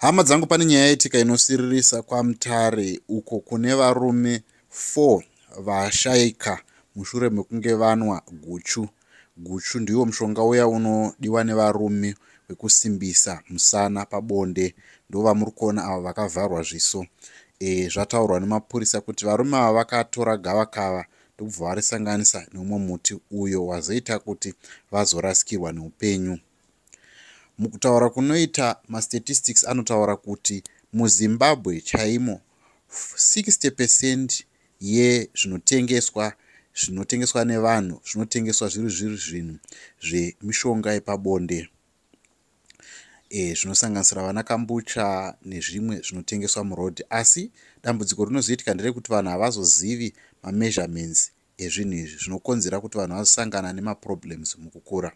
Hama dzangu, pane nyaya yaitika inosiririsa kwaMutare uko kune varume 4 vashaika mushure mekunge vanwa guchu. Guchu ndiwo mushonga uya unodiwa nevarume wekusimbisa musana pabonde. Ndovamuri kuona ava vakavharwa zviso. Zvataurwa nemapurisa kuti varume ava vakatora gavakava ndokubva varisanganisa neumwe muti uyo wazoita kuti vazorasikirwa neupenyu. Mukutaura kunoita mastatistics anotaura kuti muZimbabwe chaimo 60% yezvinotengeswa zvinotengeswa nevanhu zvinotengeswa zviri zvinhu zvemishonga yepabonde, zvinosanganisira vana kambucha nezvimwe zvinotengeswa murodhi. Asi dambudziko rinozoitika nderekuti vanhu havazozivi mameasurements ezvinhu izvi, zvinokonzera kuti vanhu vazosangana nemaproblems mukukura.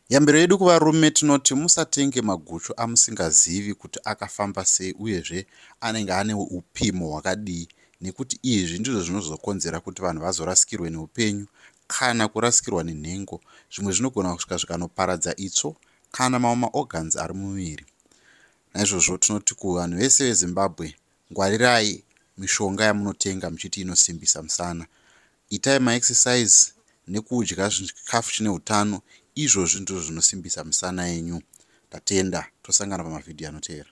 Yambiro yedu kuvarume tinoti musatenge maguchu amusingazivi kuti akafamba sei uyezve anenge ane upimo hwakadii, nekuti izvi ndizvo zvinozokonzera kuti vanhu vazorasikirwe neupenyu kana kurasikirwa nenhengo. Zvimwe zvinogona kusvika zvikanoparadza itsvo kana mamwe maorgans ari mumuviri. Naizvozvo tinoti kuvanhu vese veZimbabwe, ngwarirai mishonga yamunotenga muchiti inosimbisa musana. Itai maexercise nekudya chikafu chine utano. Izvozvi ndizvo zvinosimbisa misana yenyu. Ndatenda, tosangana pamavhidhiyo anotevera.